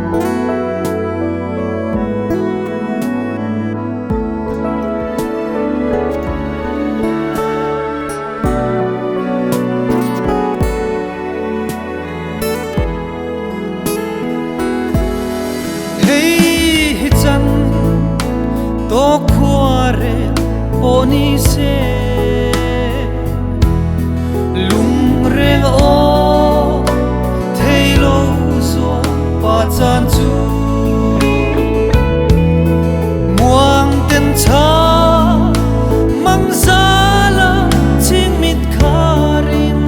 Hei hi chan to khuare pawh ni se lung reng aw thei lo zual pa chan chu muang ten cha mang zala ching mit kharin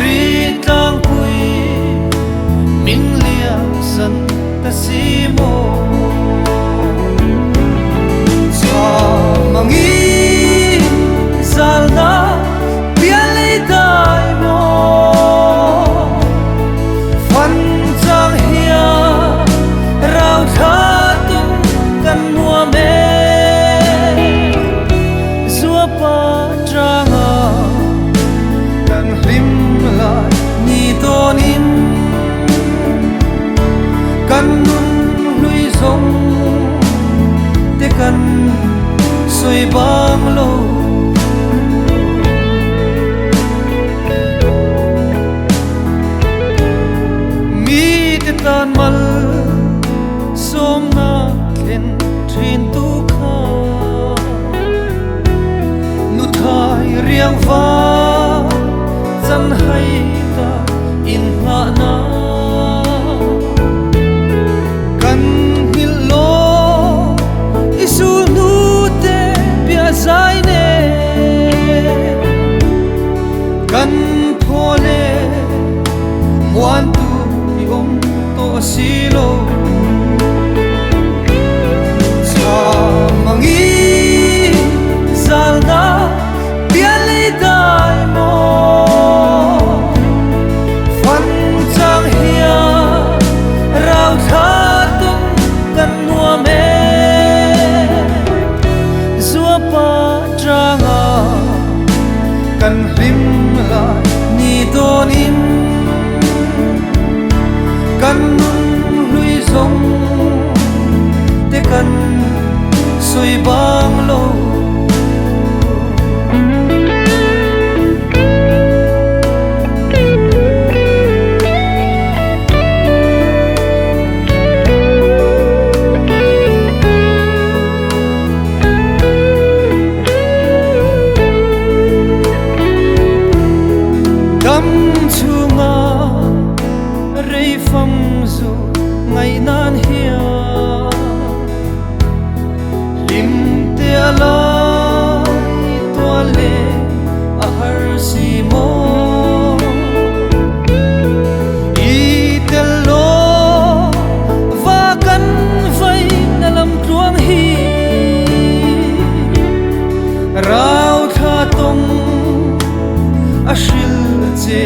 ri tlang pui min liam san ta si mo cha mangi zalna pialei dai mo fan chang hia rau tha tung kan nuam e zua pa tranga kan hlim lai ni tonin kan nun hlui zawng te kan sawi bang lo. Mi te tan mal sawm na thlen thin tu kha nu thai riang va chan hai ta in nga na kan hil lo isu nu te pia zai ne kan thole muan tu i om to si lo cha mangi zalna pialei dai mo fan chang hia rau tha tung kan nuam e zua pa tranga kan hlim lai ni tonin kan nun hlui zawng te kan sawi bang lo. Dam chunga rei fam zu ngai nan hia lim te lai tua le a har si mo i tel lo va kan vai na lam tluang hi rau tha tong a hril che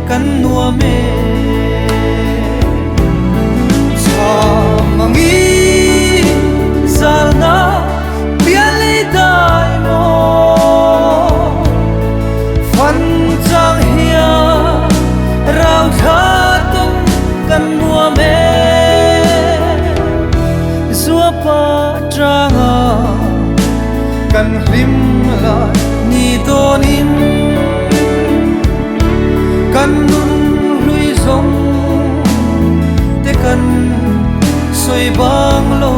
kan nuam e cha mangi zalna pialei dai mo fan chang hia rau tha tung kan nuam e zua pa tranga kan hlim lai ni tonin kan nun hlui zawng te kan sawi bang lo.